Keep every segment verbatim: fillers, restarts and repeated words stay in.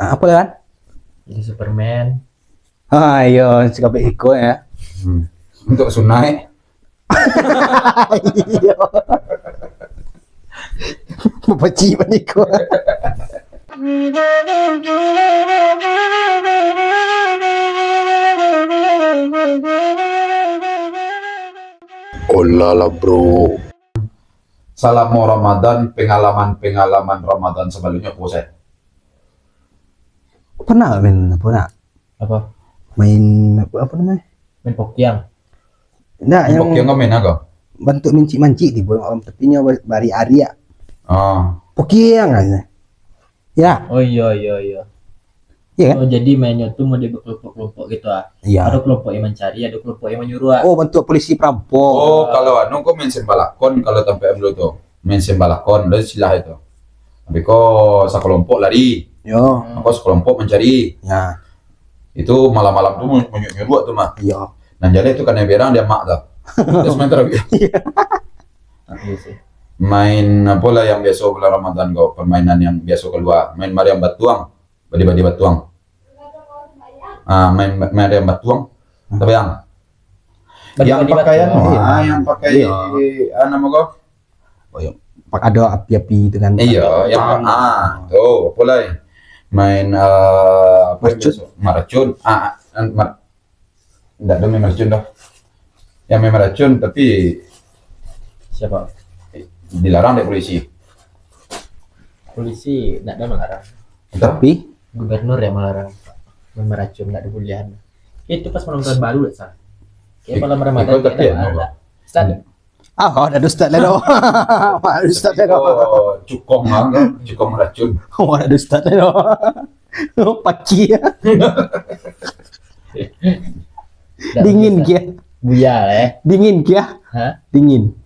Ah, apo lah kan? Jadi Superman. Ah, iyo, sikapik iko ya. Hmm. Untuk sunai. Iyo. Bapaci paniko. Olah lah, bro. Salamo Ramadan, pengalaman-pengalaman Ramadan sabalumnyo apo, Seh? Pernah main apo nak? Apo? Main apo, apo namonyo? Main pokiang. Ndak, main yang pokiang ko main apo? Bantuak mincik-mancik tibo, tapi nyo ba-, bariak-ariak. Ah. Pokiang aja. Ya. Oh, iyo, iyo, iyo. Iya kan? Oh, jadi mainnyo tu model berkelompok-kelompok gitu ah. Iya. Ado kelompok yang mancari, ado kelompok yang manyuruah ah. Oh, bantuak polisi perampok. Oh, kalau anu ko main sembalakon kalau tampek dulu tu. Main sembalakon, lo istilah itu. Tapi ko sakalompok lari. Yo. Ko sakalompok mancari. Ya. Itu malam-malam tu mun-, manyuruah tu mah. Iya. Nan jaleh tu kanai berang dia mak tu. Terus main tarabiah. Iya. Ah, iya sih. Main apo lah yang biaso bulan Ramadan ko, permainan yang biaso kalua. Main mariam batuang. Badi-badi batuang. Ah, main, main mariam batuang. Hmm. Tapi yang, yang badi-badi pakaian, batuang. Ah, yang pakai, iya, ah, namo ko? Oh, iya. Pak, ado api-api itu kan. Iya, yang, ah, tu, apo lai? Main, eh, apo yang biaso? Maracun. Maracun. Ah, ah, mar-, Ndak ado main maracun doh. Yang main maracun, tapi siapa? Dilarang dek polisi. Polisi ndak ado malarang. Tapi? Gubernur yang malarang. Main maracun ndak dibuliahan. Itu pas malam tahun baru, ndak salah. Kayak malam Ramadan, tapi ndak ado. Ustaz, Ah, awak ado ustaz lah doh. Awak ado ustaz lah doh. Oh, cukong lah, kan? Cukong maracun. Awak ado ustaz lah doh. Paci. Dingin kia. Buya lah, eh. Dingin kia. Hah? Dingin.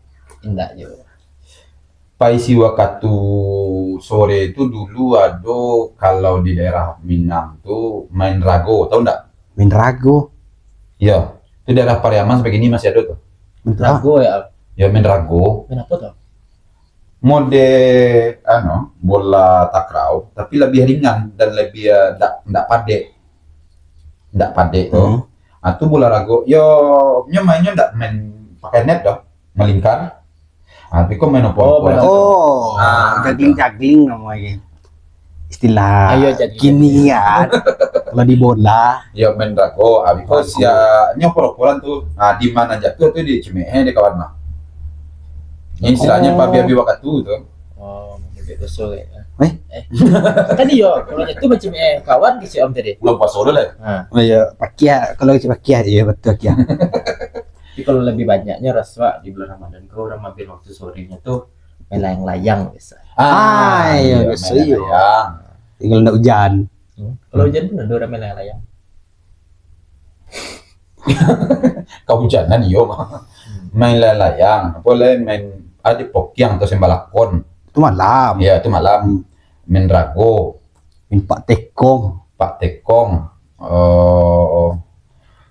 Indak jo. Pai si wakatu sore tu dulu ado, kalau di daerah Minang tu, main rago, tahu ndak? Main rago? Iyo, tu daerah Pariaman sampai kini masih ado tu. Main rago ya? Yo, main rago. Main apo tu? Mode, anu, bola takraw, tapi lebih ringan dan lebih, eh, ndak, ndak padek. Ndak padek tu. Hmm. Ah, tu bola rago. Yo, nyo mainnyo ndak main pakai net doh, melingkar. Ah, tapi ko main opo-opo lah tu. Oh, juggling-juggling namonyo. Istilah kini kan. Kalau di bola. Yo, main rago. Ah, biko sia nyo opor-oporan tu. Ah, di ma nan jatuah tu di cimeeh di kawan mah. Ini istilahnyo pabi-abi wakatu tu. Oh, lebih kosong ya. Eh? Eh. Tadi yo, kalau jatuah macam eh kawan ke si Om tadi. Bulan puasa dulu lah. Ha. Oh iya, pakiah. Kalau kecil pakiah, iya betul pakiah. Tapi kalau lebih banyaknya rasuak di bulan Ramadan ko, urang maambil waktu sorenya tu main layang-layang biasa. Ah, iya, biasa main layang. Tinggal ndak hujan. Hmm. Kalau hujan pun ado urang main layang-layang. Kahujanan iyo mah. Hmm. Main layang-layang, apo lai main ado pokiang atau sembalakon. Itu malam. Iya, itu malam. Hmm. Main rago. Main pak tekong. Pak tekong. Oh,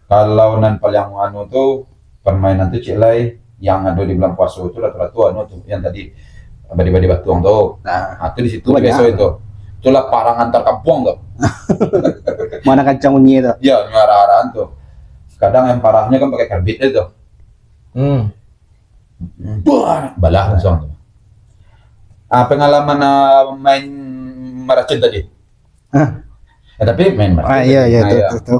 kalau nan paling anu tu, permainan tu cik lai, yang ado di bulan puaso tu ratu-ratu anu tu, yang tadi, badi-badi batuang tu. Nah, ah, tu di situ biaso itu. Itulah parang antar kampuang tu. Mana kancang bunyi tu? Ya, nyo arah-arahan tu. Kadang yang parahnyo kan pakai karbit tu. Hmm. Buar, balah langsung tu. Ah, pengalaman, ah, main maracun tadi. Hah? Eh, tapi main maracun. Ah, iya, iya, tu, tu, tu.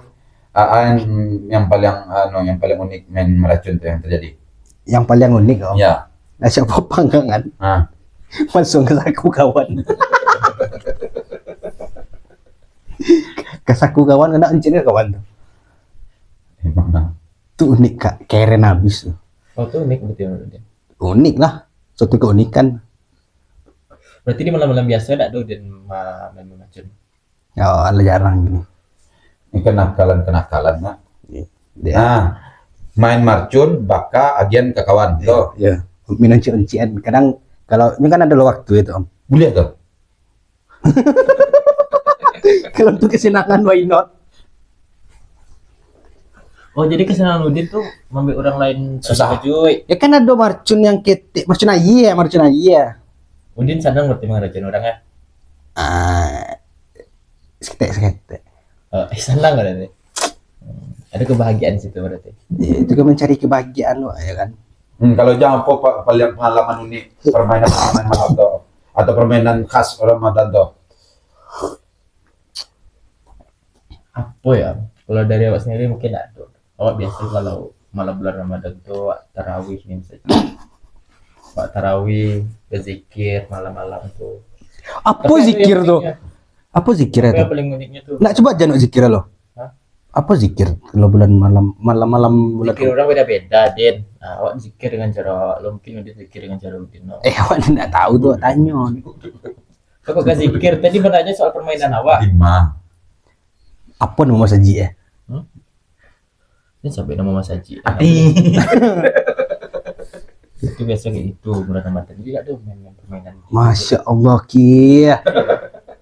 Ah, ah, yang, yang paling, anu, yang paling unik main maracun tu yang terjadi. Yang paling unik, oh. Ya. Nah, siapa panggangan? Ah. Masuk ke saku kawan. Ke saku kawan, kena encik ke kawan tu. Emang nah. Tu unik, Kak. Keren habis tu. Oh, tu unik betul, betul. Unik lah. Suatu keunikan. Berarti di malam-malam biasa dak ado den ma-, main maracun? Ya, alah jarang gini. Ini kenakalan-kenakalan, nak. Iya. Nah, main marcun, baka agian ka kawan, toh. Iya. Main oncik-oncikan. Kadang, kalau, ini kan ado waktu itu, Om. Buliah, toh? Kalau untuk kesenangan, why not? Oh, jadi kesenangan Udin tu mambuek urang lain susah. Terkejut. Ya kan ado marcun yang ketek, marcun aia, marcun aia. Udin sanang berarti mangaracun urang, ya? Ah, Seketek-seketek. Oh, eh, senang berarti. Hmm, ada kebahagiaan di situ berarti. Ya, itu kan mencari kebahagiaan, Wak, ya kan? Hmm, kalau Jang, apa pa- paling pengalaman unik permainan-permainan malam tu? Atau permainan khas Ramadan tu? Apa ya? Kalau dari awak sendiri mungkin tak ada. Awak biasa kalau malam bulan Ramadan tu awak tarawih ni misalnya. Awak tarawih, berzikir malam-malam tu. Apa zikir tu? Apa zikir Apa itu? yang paling uniknya tu? Nak coba aja nak zikir lo. Hah? Apa zikir kalau bulan malam malam-malam bulan Zikir orang beda-beda, Din. Nah, awak zikir dengan cara awak, lo mungkin Udin zikir dengan cara Udin. No. Eh, awak ni tak tahu tu, awak tanya. Kau kan zikir, tadi bertanya soal permainan awak. Lima. Apa nama masajik eh? Ini sampai nama masajik. Ati. Itu biasa kayak itu, bulan Ramadan. Jadi ada main-main permainan. Masya Allah, Ki.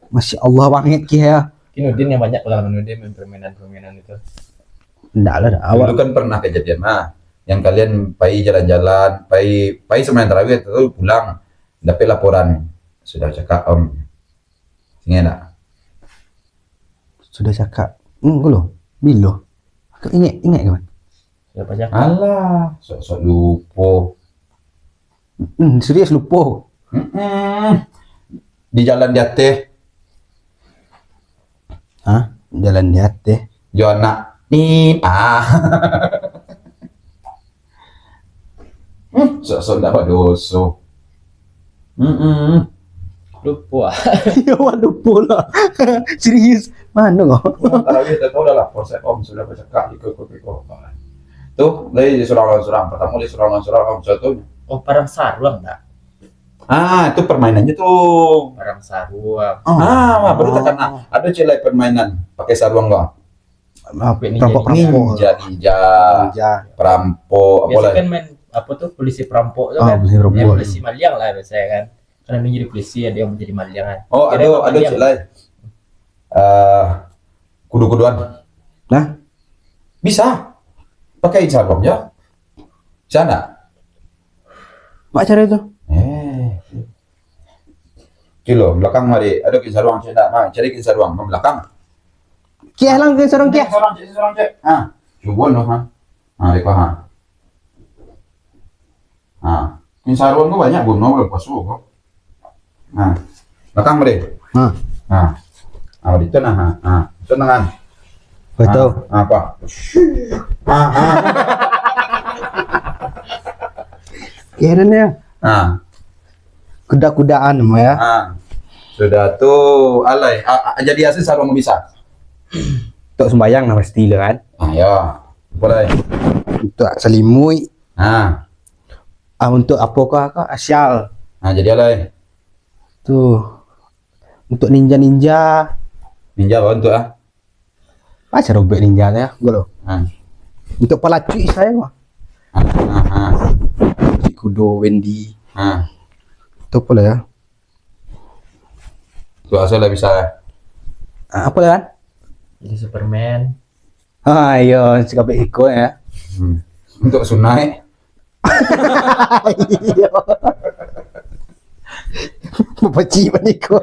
Masya Allah banget, Ki, ya. Mungkin Udin yang banyak pengalaman Udin main permainan-permainan itu. Ndak lah, dah. Dulu Awak kan pernah kejadian mah. Yang kalian pai jalan-jalan, pai pai sembahyang tarawih atau pulang, dapat laporan sudah cakap om. Ingat tak? Sudah cakap. Hmm, dulu. Bilo. Aku ingat, ingat kan? Siapa cakap? Alah, sok-sok lupo. Hmm, serius lupo. Mm-mm. Di jalan di ateh. Hah? Jalan di ateh. Jo anak. Nin. Ah. Hmm, sok-sok ndak badoso. Mm-mm. Lupo ah. Ya, wah, lupo lah. Serius. Mana kau? Pulang tarawih tak tahu dah lah. Polsek om sudah bercakap ikut-ikut. Tu, dari surang-surang. Pertama dari surang-surang om satu. Oh, parang saruang tak? Ah, itu permainannya tu. Parang saruang. Ah, baru tak kena. Ada cek lain permainan pakai saruang kau. Ah, perampok-perampok. Ninja, ninja, Ninja. perampok, apa Biasa lah. Kan main apa tu, polisi perampok tu Ah, kan? polisi perampok. Ya, polisi maliang lah biasanya kan. Karena dia jadi polisi, ada yang menjadi maliang kan. Oh, Kira ada apa ada maliang? Cik Lai. Eh, kudu-kuduan. Nah, Bisa. Pakai sarung je. Bisa ndak? mak cara itu. Eh. Kilo, belakang mari. Ada kain saruang cek nak. Nah, cari kain saruang. Ke belakang. Kiah lang ke sarung Cek kiah. Saruang cek, saruang cek. Ha. Cuba noh, ha. Ha, dek ha. Ha. Kain saruang tu banyak guna bulan puasa kok. Ha. Belakang mari. Ha. Ha. Ha, di tu nah. Ha. Ha. Itu tangan. Betul. Ha. Ha, apa? Ha, ha. Kiah dan ya. Ha. Kuda-kudaan mah ya. Ha. Sudah tu alai. A, a, jadi asli sarung bisa. Untuk sembayang lah pasti lah kan. Ha, ya. Apa lai? Untuk salimuik. Ha. Ah, untuk apa kah, kah? Asyal. Ha, jadi alai. Tu. Untuk ninja-ninja. Ninja apa untuk ah? Apa cara robek ninja tu ya? Gua lo. Ha. Untuk palacuik saya mah. Ha, ha, ha. Si Kudo, Wendy. Ha. Tu apa lah ya? Tu asal lah bisa. Ah, apa lah kan? Jadi Superman. Ha, iya, sikapik iko ya. Hmm. Untuk sunai. Iya. Bapaci maniko.